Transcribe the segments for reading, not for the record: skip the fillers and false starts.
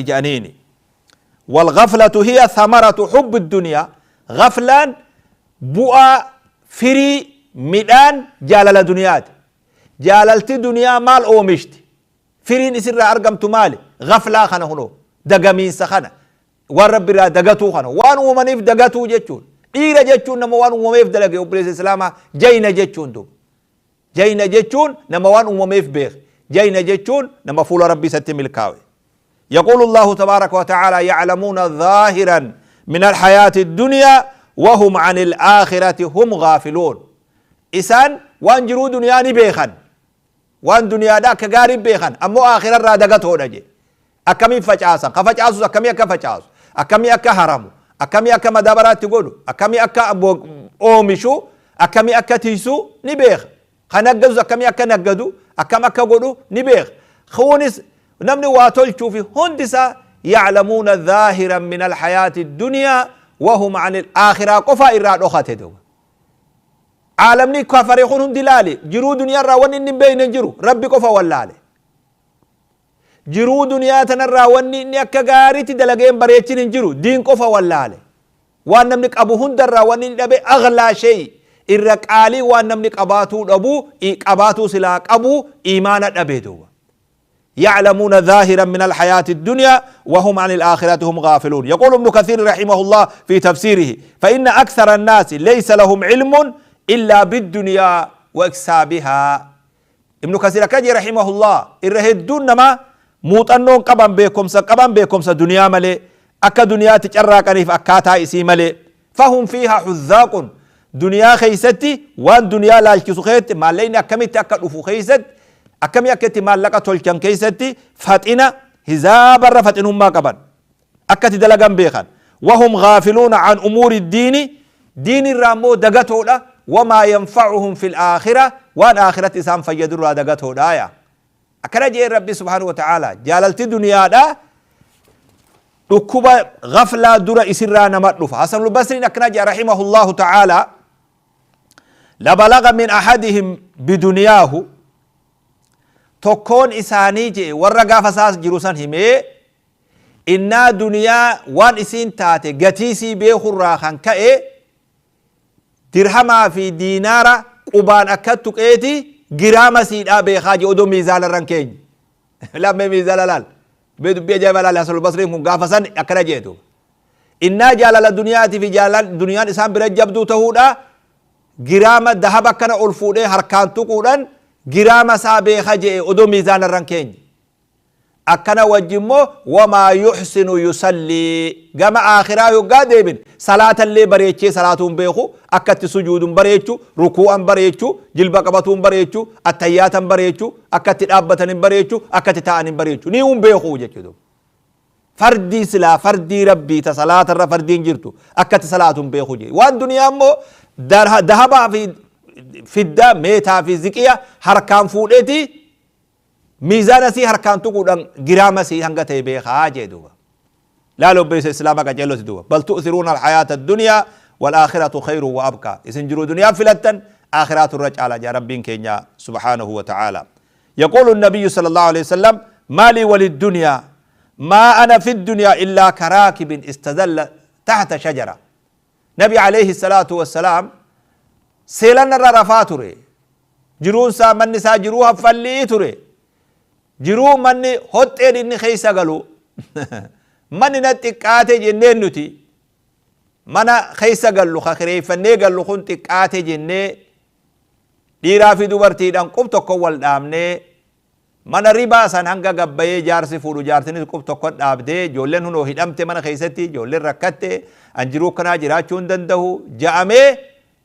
Jedhaniini. والغفلة هي ثمرة حب الدنيا. غفلان bu'aa firii midhaan jaalala duniyaati. Jaalalti duniyaa maal oomishti? Firiin isirraa argamtu maali? Gaflaa kana hunoo, dagamiinsa kana, waan Rabbi irraa dagatuu kana, waan uumamaniif dagatuu jechuun. Dhiira jechuun nama waan uumameef dalage. Obboleessa Islaamaa, jayna jechuun duuba. Jayna jechuun nama waan uumameef beeke. Jayna jechuun nama fuula Rabbi isatti milkaawe. يقول الله تبارك وتعالى: يعلمون ظاهرا من الحياة الدنيا وهم عن الآخرة هم غافلون. إسان waan jiruu duniyaa ni beekan, waan duniyaadha akka gaarii beekan, ammoo aakhira irraa dagatoodha je. Akkamii facaasan, ka facaasus akkamii akka facaasu, akkamii akka haramu, akkamii akka madaabaraatti godhu, akkamii akka oomishu, akkamii akka tiisu ni beeka. Ka naggadus akkamii akka naggadu, akkam akka godhu ni beeka. Kunis namni waa tolchuufi hundi isaa يعلمون ظاهرا من الحياة الدنيا وهم عن الآخرة qofa irraa dhokate duuba. Caalamni kafare kun hundi laale, jiruu duniyaa irraa wanni inni hin beekne hin jiru. Rabbi qofa wallaale. Jiruu duniyaa tanarraa wanni inni akka gaariitti dalageen bareechin hin jiru. Diin qofa wallaale. Waan namni qabu hundarraa wanni inni dhabe, أغلى شيء, irra qaalii waan namni qabaatuu dhabu, qabaatuu silaa qabu, iimaana dhabe duuba. يعلمون ظاهرا من الحياة الدنيا وهم عن الآخرة هم غافلون. يقول ابن كثير رحمه الله في تفسيره: فإن أكثر الناس ليس لهم علم إلا بالدنيا وإكسابها. ابن كثير كجي رحمه الله: irra hedduun nama muuxannoon qaban, beekumsa qaban, beekumsa duniyaa malee, akka duniyaatti carraaqaniif akkaataa isii malee. فهم فيها حذاق. Duniyaa keeysatti, waan duniyaa laalchisu keetti, maallaqni akkamitti akka dhufu keeysatti, akkamii akka itti maallaqa tolchan keessatti faxina hizaabarra faxinummaa qaban, akkatti dalagan beekan. وهم غافلون عن أمور الدين. Diin irraa immoo dagatoodha. وما ينفعهم في الآخرة. Waan aakiratti isaan fayyadurraa dagatoodha. Ya akkana jee Rabbi سبحانه وتعالى: jaalalti duniyaadha dhukkuba غفلة dura isirraa nama dhufa. Hasan Basriin akkana jee رحمه الله تعالى: لبلغ من أحدهم بدنياه. Tokkoon isaanii jee, warra gaafa isaas jiru san himee, innaa duniyaa waan isiin taate gatiisii beekurraa kan ka'e, dirhamaa fi diinaara qubaan akka tuqeeti giraama siidhaa beekaa jee, odoo miizaana irran keenya lammee miizaana laal bee. Dubbii ajaa'iba laal. Hasan Basriin kun gaafa san akkana jeetu: innaa jaalala duniyaatii fi jaalala duniyaan isaan bira jabduu ta'uudha, giraama dahaba akkana ol fuudhee harkaan tuquudhaan giraama isaa beeka jee, odoo miizaana irran keenya. Akkana wajjimmoo وما يحسن يصلي. Gama aakhiraa yoggaa deebin, salaatallee bareechee salaatuun beeku, akkatti sujuudun bareechu, rukuu'an bareechu, jilba qabatuun bareechu, attayyaatan bareechu, akkatti dhaabbatan hin bareechu, akkatti ta'an hin bareechu, ni hun beeku jechuudha. Fardii silaa fardii Rabbii ta salaatarra fardiin jirtu akkatti salaatuun beeku jee. Waan duniyaa immoo dahabaa fi fiddaa, meetaa fi ziqiya harkaan fuudheeti miizaana sii harkaan tuquudhaan giraama sii hanga ta'e beekaa jee duuba. Laala obboleessa Islaama, qaceelloti duuba. بل تؤثرون الحياة الدنيا والآخرة خير وأبقى. Isin jiruu duniyaa filattan, aakhiraatu irra caala jaa Rabbiin keenya سبحانه وتعالى. يقول النبي صلى الله عليه وسلم: ما لي وللدنيا، ما أنا في الدنيا إلا كراكب استظل تحت شجرة. نبي عليه الصلاة والسلام seelan irra rafaa ture. Jiruun isaa, manni isaa jiruu haffallii ture. Jiruu manni hoxxeen inni keessa galu, manni na xiqqaate jenneen, nuti mana keessa gallu ka kireeffannee gallu kun xiqqaate jennee, dhiiraa fi dubartiidhaan qub tokko wal dhaabnee, mana ribaa san hanga gabbayee jaarsi fuudhu, jaartinis qub tokko dhaabdee, ijoolleen hunoo hidhamte, mana keessatti ijoolleen rakkatte, an jiruu akkanaa jiraachuu hin danda'u ja'amee,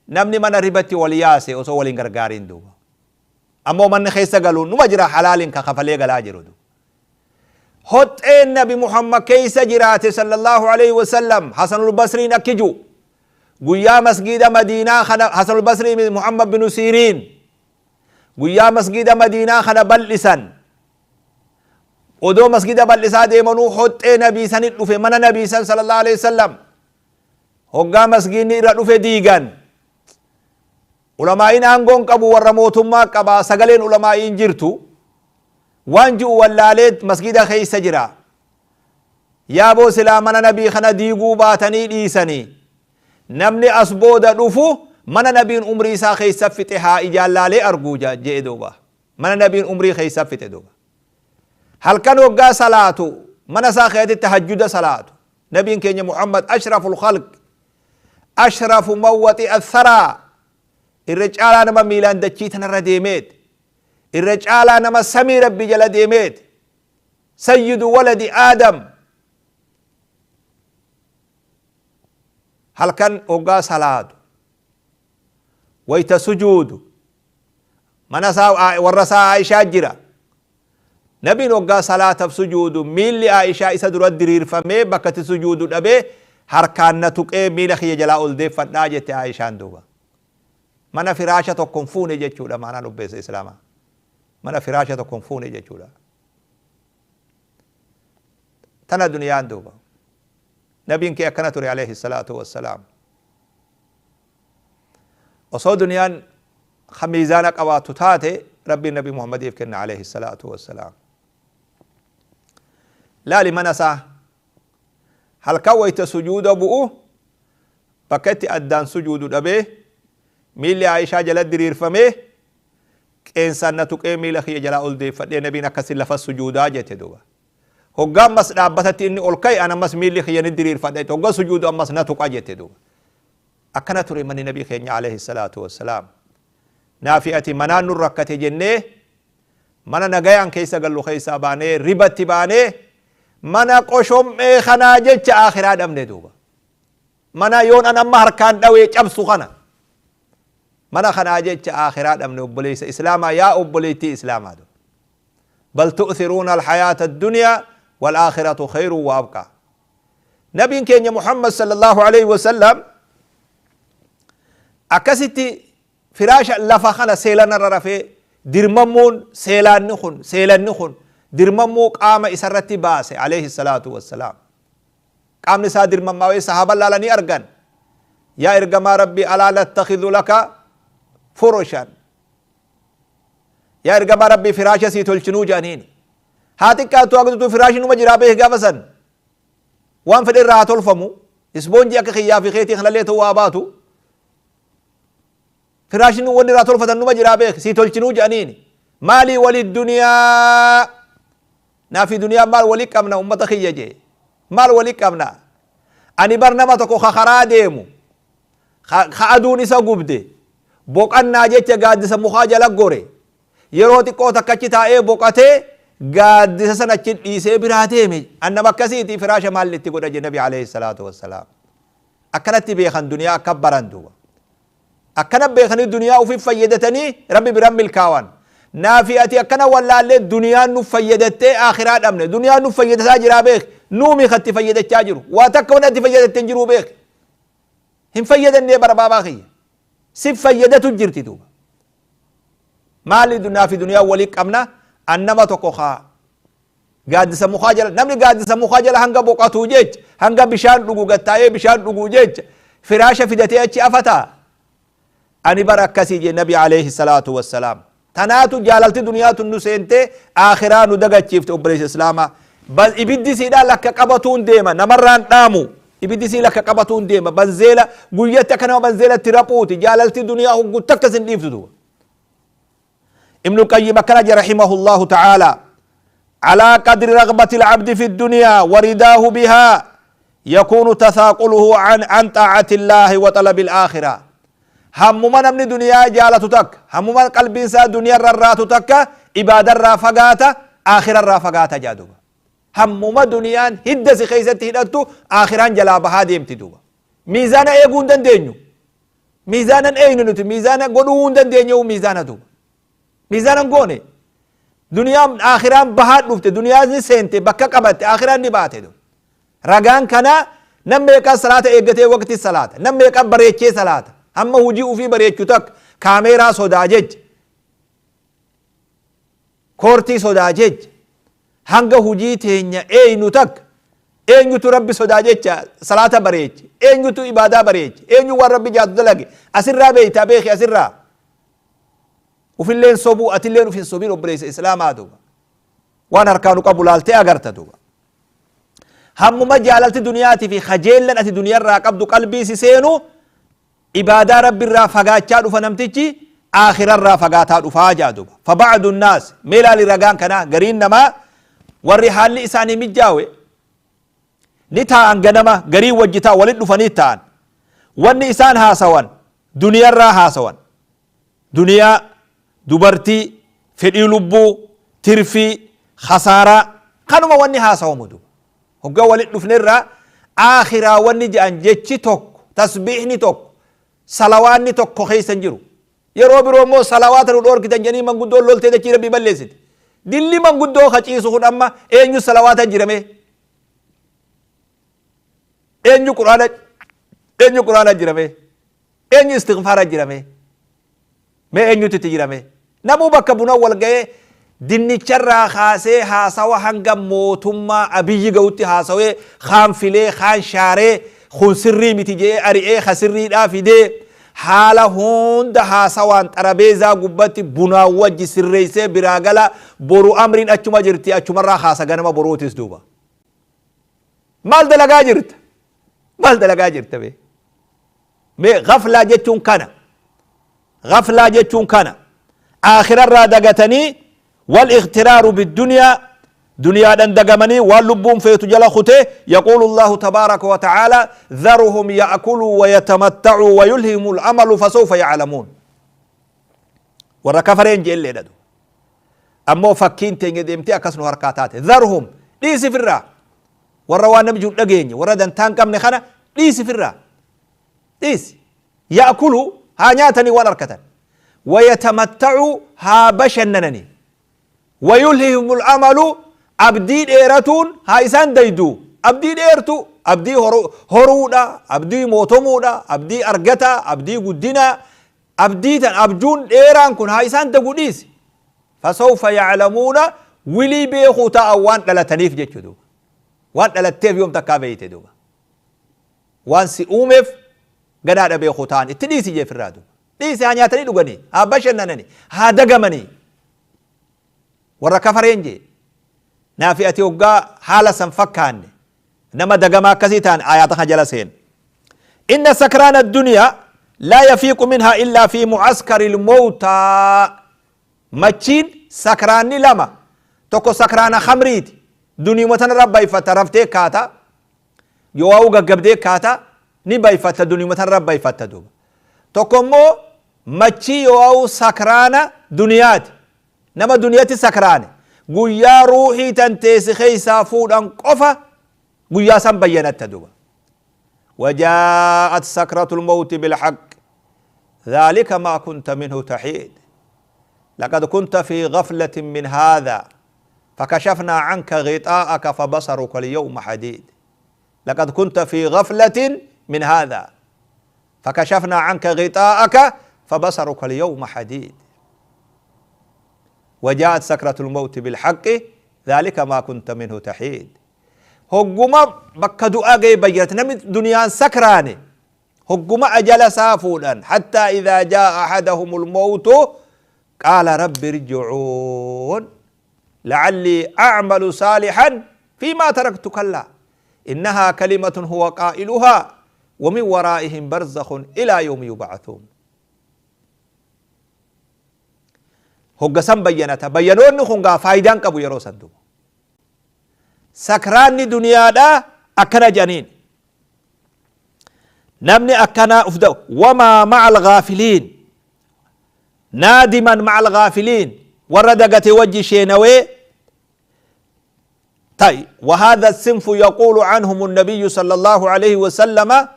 namni mana ribatti wal yaase osoo waliin gargaariin duuba. Ammoo manni keessa galuun numa jira, halaaliin ka kafalee galaa jiru. Hoxxeen Nabi Muhammad keessa jiraate صلى الله عليه وسلم, Hasanul Basriin akkiju guyyaa masgida Madiinaa kana, Hasanul Basrii Muhammad bin Siiriin, guyyaa masgida Madiinaa kana bal'isan, odoo masgida bal'isaa deemanuu hoxxee Nabii sanit dhufe. Mana Nabii san صلى الله عليه وسلم hoggaa masgidni irra dhufe diigan. Ulamaa'iin aangoon qabu warra mootummaa qaba, sagaleen ulamaa'iin jirtu. Waan ji'u wallaalee masgida keessa jira. Yaaboo silaa mana nabii kana diiguu baatanii dhiisanii namni as booda dhufu mana nabiin umrii isaa keessa fixe haa ijaan laalee arguu je'e duuba. Mana nabiin umrii keessa fixe duuba. Halkan hoggaa salaatu mana isaa keessatti tahajjuda salaatu. Nabiin keenya Muhammad ashraful khalq, ashrafu man waxi'a tharaa, irra caalaa nama miilaan dachii tanarra deemeet, irra caalaa nama samii rabbi jala deemeet, sayyidu waladi aadam. Halkan hoggaa salaatu wayta sujuudu mana isaa warra isaa Aishaa jira. Nabiin hoggaa salaataaf sujuudu miilli Aishaa isa dura diriirfamee bakka itti sujuudu dhabee harkaan na tuqee miila kiyya jalaa ol deeffadhaa jette Aishaan duuba. Mana firaasha tokko hin fuune jechuudha maanaan obbeessa Islaamaa. Mana firaasha tokko hin fuune jechuudha. Tana duniyaan duuba. Nabiin kee akkana ture alayhi salaatu wassalaam. Osoo duniyaan ka miizaana qabaattu taate Rabbiin Nabi Muhammadiif kenna alayhi salaatu wassalaam. Laali mana isaa halkan wayta sujuuda bu'u bakka itti addaan sujuudu dhabee miilli Aishaa jala diriirfamee qeensaan na tuqee miila kiyya jalaa ol deeffadhee nabiin akkasi lafa sujuudaa jette duuba. Hoggaa ammas dhaabbatatti inni ol ka'e an ammas miilli kiyya ni diriirfadha jette, hoggaa sujuudu ammas na tuqa jette duuba. Akkana ture manni nabii keenya alayhi salaatu wassalaam. Naafi ati manaan nu rakkate jennee mana nagayaan keessa gallu keessaa baanee ribatti baanee mana qoshom'ee kanaa jecha akhiraa dhabne duuba. Mana yoon an amma harkaan dhawee cabsu kana mana kanaa jecha akhiraa dhabne obboleessa islaamaa, yaa obboleettii islaamaa duuba. Bal tu'thiruuna alhayaata addunyaa wal aakhiratu khayrun wa abqaa. Nabiin keenya Muhammad sallallahu alaihi wasallam akkasitti firaasha lafa kana seelanarra rafee dirmammuun seelaanni kun seelanni kun dirmammuu qaama isarratti baase alayhi salaatu wassalaam. Qaamni isaa dirmammaawee sahaaban laalanii argan. Yaa ergamaa Rabbii, alaa nattakhidhu laka furushan. Yaa ergamaa Rabbii, firaasha sii tolchinuu jedhaniini. Haa xiqqaattu haa guddattu firaashni numa jiraa beeki gaafa san. Waan fedhe irraa haa tolfamu. Isboonjii akka kiyyaa fi keetii kanallee ta'uu haa baatu. Firaashni wanni irraa tolfatan numa jiraa beeki sii tolchinuu jedhaniini. Maalii wali duniyaa naafi duniyaa maal wali qabna ummata kiyya jee. Maal wali qabna. Ani bar nama tokko ka karaa deemu ka aduun isa gubde boqannaa jecha gaaddisa mukaa jala gore yeroo xiqqoo takka achi taa'ee boqatee gaaddisa san achi dhiisee biraa deeme, an nama akkasiiti, firaasha maal itti godha je nabi alayhi salaatu wassalaam. Akkanatti beekan duniyaa, akka baran duuba akkana beekanii duniyaa ufi fayyadatanii rabbi biran milkaawan. Naafi ati akkana wallaallee duniyaan nu fayyadattee akhiraa dhabne. Duniyaan nu fayyadataa jiraa beek, nuumi katti fayyadachaa jiru waa takka wanni ati fayyadatte hin jiruu beek, hin fayyadannee barbaabaa kiyya si fayyadatu jirti duuba. Maali naafi duniyaa walii qabna? An nama tokko kaa gaaddisa mukaa jala, namni gaaddisa mukaa jala hanga boqatuu jecha, hanga bishaan dhugu gattaa'ee bishaan dhuguu jecha firaasha fidatee achi afataa. Ani bara akkasii jee nabi alayhi salaatu wassalaam. Tanaatu jaalalti duniyaa tun nu seentee akhiraa nu dagachiifte obboleessa islaamaa. Ibiddi siidhaa lakka qabatuun deema, namarraan dhaamu. Ibiddi sii lakka qabatuun deema, banzeela guyyatti akka nama banzeelatti raphuuti jaalalti duniyaa hoggu takka sin dhiiftu duuba. Ibn Qayyim akkana jedha rahimahullahu ta'ala: على قدر رغبة العبد في الدنيا ورداه بها يكون تثاقله عن طاعة الله وطلب الآخرة. Hammuma namni duniyaa jaalatu takka, hammuma qalbiin isaa duniyaa rarraatu takka, ibaada irraa fagaata, aakhira irraa fagaata jaa duuba. Hammuma duniyaan hidda si keessatti hidhattu aakhiraan jalaa bahaa deemti duuba. Miizaana eeguu hin dandeenyu, miizaanan eeynu nuti, miizaana godhuu hin dandeenyu miizaana duuba. Miizaana hin goone. Duniyaan aakhiraan bahaa dhufte, duniyaan ni seente, bakka qabatte, aakhiraan ni baate duuba. Ragaan kana nam meeqaa salaata eeggatee waqti salaata, nam meeqaa bareechee salaata, hamma hujii ufii bareechu takka kaameeraa sodaa jecha, koortii sodaa jecha, hanga hujii teenya eeynu takka eenyutu rabbi sodaa jecha salaata bareeche, eenyutu ibaadaa bareeche, eenyu waan rabbi jaatu dalage asirraa beeytaa beeki asirraa. Ufilleen sobuu, atilleen uf hin sobin obboleessa islaamaa duuba. Waan harkaanu qabu laaltee agarta duuba. Hammuma jaalalti duniyaatii fi kajeellan ati duniyarraa qabdu qalbii si seenu, ibaadaa Rabbirraa fagaachaa dhufa, namtichi aakhirarraa fagaataa dhufaa jaa duba. Fabacdu nnaas, mee ilaali ragaan kanaa, gariin namaa warri haalli isaanii mijjaawe ni taa'an, ganama garii wajji ta'a, walit dhufanii taa'an. Wanni isaan haasawan duniyarraa haasawan, duniyaa, dubartii, fedhii lubbuu, tirfii, khasaaraa, kanuma wanni haasawamu duba. Hoggaa walit dhufnerraa aakhiraa wanni je'an jechi tokko, tasbiihni tokko, salawaanni tokko keessa hin jiru. Yeroo biroo immoo salawaata nu dhoorkitan jedhanii manguddoon loltee dachii Rabbii balleessiti. Dilli manguddoo ka ciisu kun amma eenyu salawaata jira mee? Eenyu quraana, eenyu quraana jira mee? Eenyu istighfaara jira mee? Mee eenyutu itti jira mee? Namuu bakka buna wal ga'ee dinnicharraa kaasee haasawa hanga mootummaa Abiyyi ga'utti haasawee, kaan filee, kaan shaaree, kun sirrii miti je'ee ari'ee, ka sirriidhaa fidee, haala hunda haasawaan xarabeezaa gubbatti bunaan wajji sirreessee biraa gala. Boru amriin achuma jirti, achumarraa kaasa ganama boruutis duuba. Maal dalagaa jirta? Maal dalagaa jirta mee? Mee gaflaa jechuun kana. Gaflaa jechuun kana. Aakhirarraa dagatanii, wal ightiraaru biddunyaa, duniyaadhan dagamanii waan lubbuun feetu jala kutee. Yaquulu Allahu tabaaraka wa ta'aala: dharuhum ya'kuluu wa yatamatta'uu wa yulhimu al-amalu fasawfa ya'lamuun. Warra kafareen jeelleedha duuba. Ammoo fakkiin teenya deemtee akkas nu harkaa taate. Dharuhum, dhiisi firraa. Warra waan namni jiru dhageenye, warra dantaa hin qabne kana dhiisi firraa. Dhiisi. Ya'kulu, haa nyaatanii waan arkatan. Wayatamatta'uu, haa bashannananii. Wayulhihimul amalu, abdii dheeratuun haa isaan dayduu. Abdii dheertuu, abdii horuudha, abdii mootomuudha, abdii argataa, abdii guddinaa, abdii tan abjuun dheeraan kun haa isaan dagu dhiisi. Fasawfa ya'lamuuna, wilii beekuu ta'an waan dhalataniif jechuu duuba. Waan dhalatteef yoom takkaa beeyte duuba. Waan si uumeef ganaadha beekuu ta'an itti dhiisi jee firraa duuba. Dhiisi, haa nyaatanii dhuganii, haa bashannananii, haa dagamanii. Warra kafareen jee. Naafi ati hoggaa haala san fakkaanne nama dagamaa akkasii ta'an aayaata kana jala seen. Inna sakraana addunyaa laa yafiiqu minhaa illaa fi mu'askari lmowtaa. Machiin sakraanni lama, tokko sakraana khamriiti, duniyuma tanarra bayfata, raftee kaata, yoo'aa'uu gaggabdee kaata, ni bayfatta, duniyuma tanarra bayfatta duuba. Tokko immoo machii yoo'aa'uu sakraana duniyaati, nama duniyatti sakraane, guyyaa ruuhii tantee si keessaa fuudhan qofa guyyaa san bayyanatta duuba. Wajaa'at sakratul mawti bilhaq dhaalika maa kunta minhu tahiid laqad kunta fi ghaflatin min haadha fakashafnaa canka ghixaa'aka fabasaruka alyawma hadiid. Laqad kunta fi ghaflatin min haadha fakashafnaa canka ghixaa'aka fabasaruka alyawma hadiid. Wajaa'at sakratul mawti bilhaqqi dhaalika maa kunta minhu tahiid. Hogguma bakka du'aa ga'e bayyanate namni duniyaan sakraane, hogguma ajala isaa fuudhan, hattaa idhaa jaa'a ahadahumul mawtu qaala rabbi irji'uun la'allii a'malu saalihan fiimaa taraktu, kallaa innahaa kalimatun huwa qaa'iluhaa wa min waraa'ihim barzakhun ilaa yawmi yub'athuun. Hogga san bayyanata. Bayyanoonni kun gaa faayidaan qabu yeroo san duuba. Sakraanni duniyaadhaa akkana jedhaniin. Namni akkanaa uf da'u wamaa ma'al gaafiliin, naadiman ma'al gaafiliin, warra dagate wajji sheenawee ta'i. Wahaadha sinfu yaquulu anhum nabiyyu sallallahu alaihi wasallama,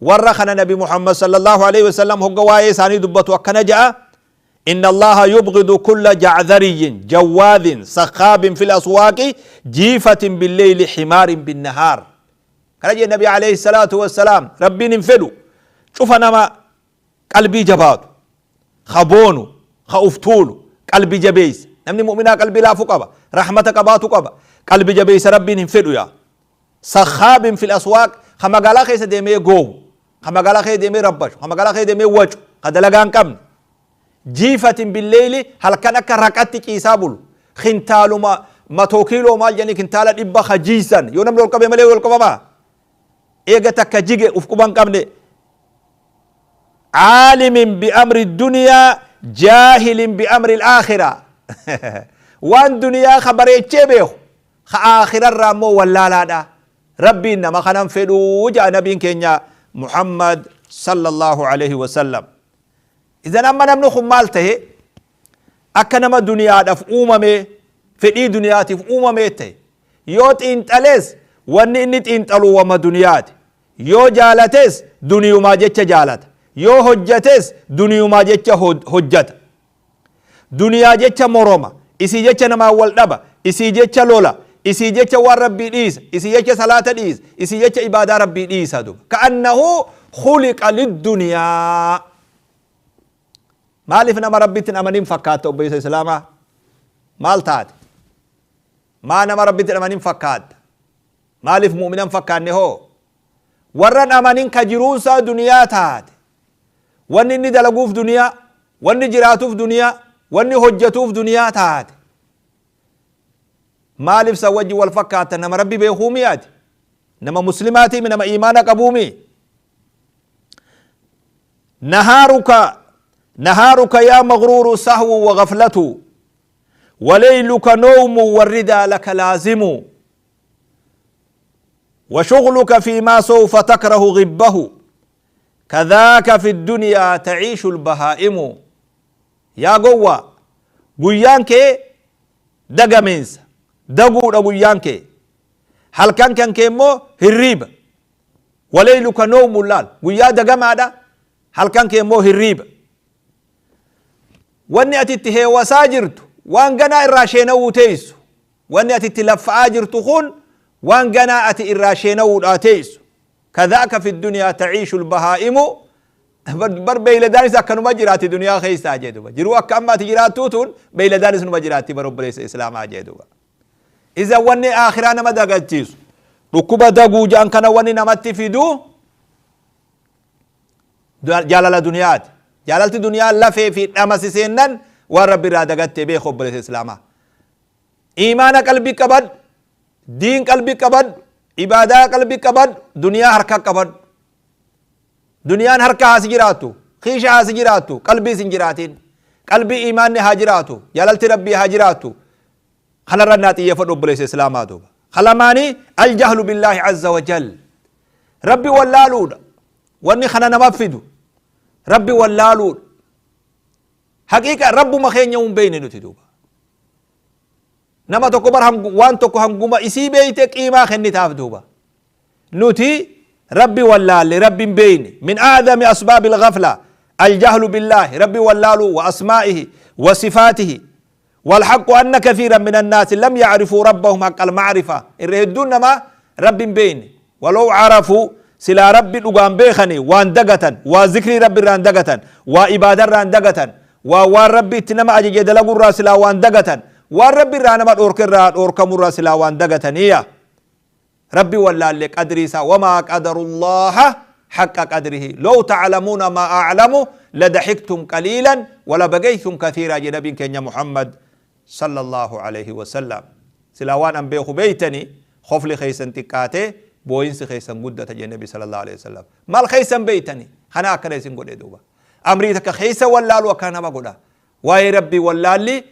warra kana Nabi Muhammad sallallahu alaihi wasallam hogga waa'ee isaanii dubbatu akkana ja'a: Inna Allaha yubghidu kulla ja'dhariyyin jawwaadhin sakhaabin fil aswaaqi jiifatin billeyli himaarin binnahaar. Kana jedhe Nabi alayhi salaatu wassalaam. Rabbiin hin fedhu cufa nama qalbii jabaatu, ka boonu, ka uf tuulu, qalbi jabeeysa. Namni mu'minaa qalbii laafu qaba, rahmata qabaatu qaba. Qalbi jabeeysa Rabbiin hin fedhu yaa. Sakhaabin fil aswaaq, ka magaalaa keessa deemee goowu, ka magaalaa keessa deemee rabbashu, ka magaalaa keessa deemee wacu, ka dalagaa hin qabne. Jiifatin billeyli, halkan akka raqatti ciisaa bulu. Kintaaluma Matoo kiiloo maal jedhanii kintaala dhibba ka jiisan yoo namni ol qabe malee ol qabama. Eega takka jige uf quba hin qabne. Caalimin bi'amri duniyaa, jaahilin bi'amri aakhira. Waan duniyaa ka bareechee beeku, ka aakhirarraa immoo wallaalaadha. Rabbiin nama kanan fedhuu ja'a nabiin keenya Muhammad sallallahu alaihi wasallam. Idan amma namni kun maal tahe? Akka nama duniyaadhaaf uumame, fedhii duniyaatiif uumamee ta'e. Yoo xiinxalees, wanni inni xiinxalu wama duniyaati. Yoo jaalates, duniyumaa jecha jaalata. Yoo hojjates, duniyumaa jecha hojjata. Duniyaa jecha moroma, isii jecha namaan wal dhaba, isii jecha lola, isii jecha waan Rabbii dhiisa, isii jecha salaata dhiisa, isii jecha ibaadaa Rabbii dhiisa duba. Ka'annahu khuliqa lidduniyaa. Maaliif nama Rabbitti hin amanin fakkaatta, obboleessa Islaamaa? Maal taate? Maa nama Rabbitti hin amanin fakkaatta? Maaliif mu'mina hin fakkaanne hoo? Warra hin amanin ka jiruunsaa duniyaa taate. Wanni inni dalaguuf duniyaa, wanni jiraatuuf duniyaa, wanni hojjetuuf duniyaa taate. Maaliif san wajji wal fakkaatta? Nama Rabbi beekuumii ati? Nama muslimaatiimi? Nama iimaana qabuumii? نهارك نهارك يا مغرور سهو وغفلة، وليلك نوم والردى لك لازم، وشغلك فيما سوف تكره غبه، كذاك في الدنيا تعيش البهائم. Yaa gowwaa, guyyaan kee dagamiinsa daguudha, guyyaan kee, halkan kan kee immoo hirriiba. وليلك نوم, laal, guyyaa dagamaadha, halkan kee immoo hirriiba. Wanni ati itti heewasaa jirtu waan ganaa irraa sheenawuu teessu. Wanni ati itti laffa'aa jirtu kun waan ganaa ati irraa sheenawuudhaa teessu. كذاك في الدنيا تعيش البهائم. Bar beeyladaanis akkanuma jiraatti duniyaa keessaa jee duba. Jiruu akka amma ati jiraattuu tun beeyladaanis numa jiraatti bar, obboleessa Islaamaa jee duba. Iza wanni akhiraa nama dagachiisu, dhukkuba daguu jedhan kana, wanni namatti fidu jaalala duniyaati. Jaalalti duniyaa lafee fi dhamasi seennan waan Rabbi irraa dagattee beeku, obboleessa Islaamaa. Iimaana qalbii qabadhu, diin qalbii qabadhu, ibaadaa qalbii qabadhu, duniyaa harka qabadhu. Duniyaan harka haasi jiraattu, kiisha haasi jiraattu, qalbii sin jiraatin. Qalbii iimaanni haa jiraatu, jaalalti Rabbii haa jiraattu. Kanarra naa xiyyeeffadhu, obboleessa Islaamaa duuba. Kalamaanii الجهل بالله عز وجل, Rabbi wallaaluudha. Wanni kana nama fidu Rabbi wallaaluudha. Haqiiqa Rabbuma keenya hin beeyne nuti duuba. Nama tokko bar waan tokko hanguma isii beeyte qiimaa kennitaaf duuba. Nuti Rabbi wallaalle, Rabbi hin beeyne. من أعظم أسباب الغفلة الجهل بالله, Rabbi wallaaluu, وأسمائه وصفاته. والحق أن كثيرا من الناس لم يعرفوا ربهم حق المعرفة. Irra hedduun namaa Rabbi hin beeyne. ولو عرفوا, silaa Rabbi dhugaan beekani, waan dagatan, waa zikrii Rabbi irraan dagatan, waa ibaada irraan dagatan, waa waan Rabbi itti nama ajaje dalagurraa silaa waan dagatan, waan Rabbi irraa nama dhoorke irraa dhoorkamurraa silaa waan dagataniya. Rabbi wallaalle qadrii isaa. وما قدروا الله حق قدره لو تعلمون ما أعلم لضحكتم قليلا ولبكيتم كثيرا jedhe nabiin keenya Muhammad صلى الله عليه وسلم. Silaa waan an beeku beeytani, khofli keeysan xiqqaate, booyinsi keeysan guddata jedhe nabi صلى الله عليه وسلم. Maal keeysan beeytani? Kana akkana isin godhe duuba. Amrii takka keeysa wallaalu akkana nama godha. Waa'ee Rabbii wallaalli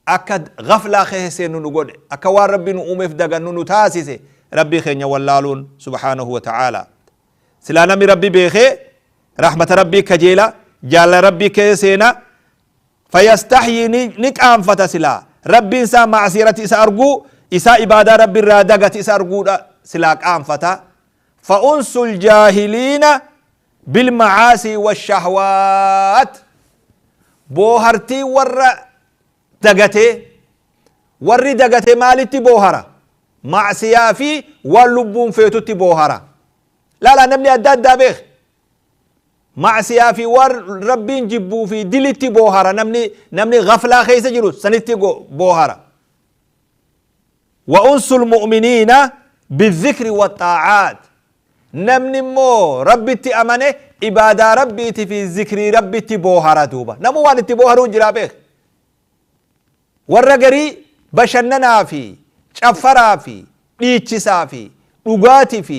akka gaflaa keessa seennu nu godhe, akka waan Rabbi nu uumeef dagannu nu taasise, Rabbii keenya wallaaluun سبحانه وتعالى. Silaa namni Rabbi beekee rahmata Rabbii kajeela, jaalala Rabbii keessa seena. فيستحيي, ni qaanfata silaa Rabbiin isaa macsiyarratti isa arguu isaa, ibaadaa Rabbi irraa dagati isa arguudha silaa qaanfata. فأنس الجاهلين بالمعاصي والشهوات. Boohartii warra dagatee, warri dagate maalitti boohara? Macsiyaa fi waan lubbuun feetutti boohara. Laala, namni adda addaa beek, macsiyaa fi waan Rabbiin jibbuu fi dilitti boohara. Namni gaflaa keessa jiru sanitti boohara. وأنس المؤمنين بالذكر والطاعات. Namni immoo Rabbitti amane ibaadaa Rabbiiti fi zikrii Rabbitti boohara duuba. Namu waan itti booharuu jira beek. Warra garii Bashannanaa fi caffaraa fi dhiichisaa fi dhugaatii fi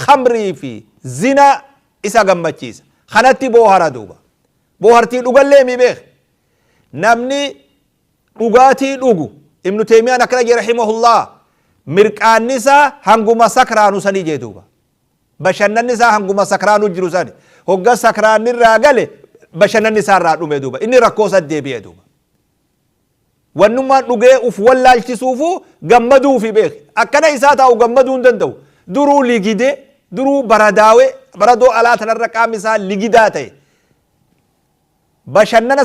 khamrii fi zinaa isa gammachiisa. Kanatti boohara duuba. Boohartii dhugallee mi beek. Namni dhugaatii dhugu, Ibnu Teeymiyaan akkana jee rahimahullah, mirqaanni isaa hanguma sakraanu sanii jee duuba. Bashannanni isaa hanguma sakraanu jiru sani. Hogga sakraanni irraa gale, bashannanni isaa irraa dhume duuba. Inni rakkoo san deebi'e duuba. Wannummaan dhugee uf wallaalchisuufu gammaduufi beeki. Akkana isaa taa'u gammaduu hin danda'u. Duruu ligidee, duruu baradaawee, baradoo alaa tanarra qaamni isaa ligidaa ta'e. Bashannana.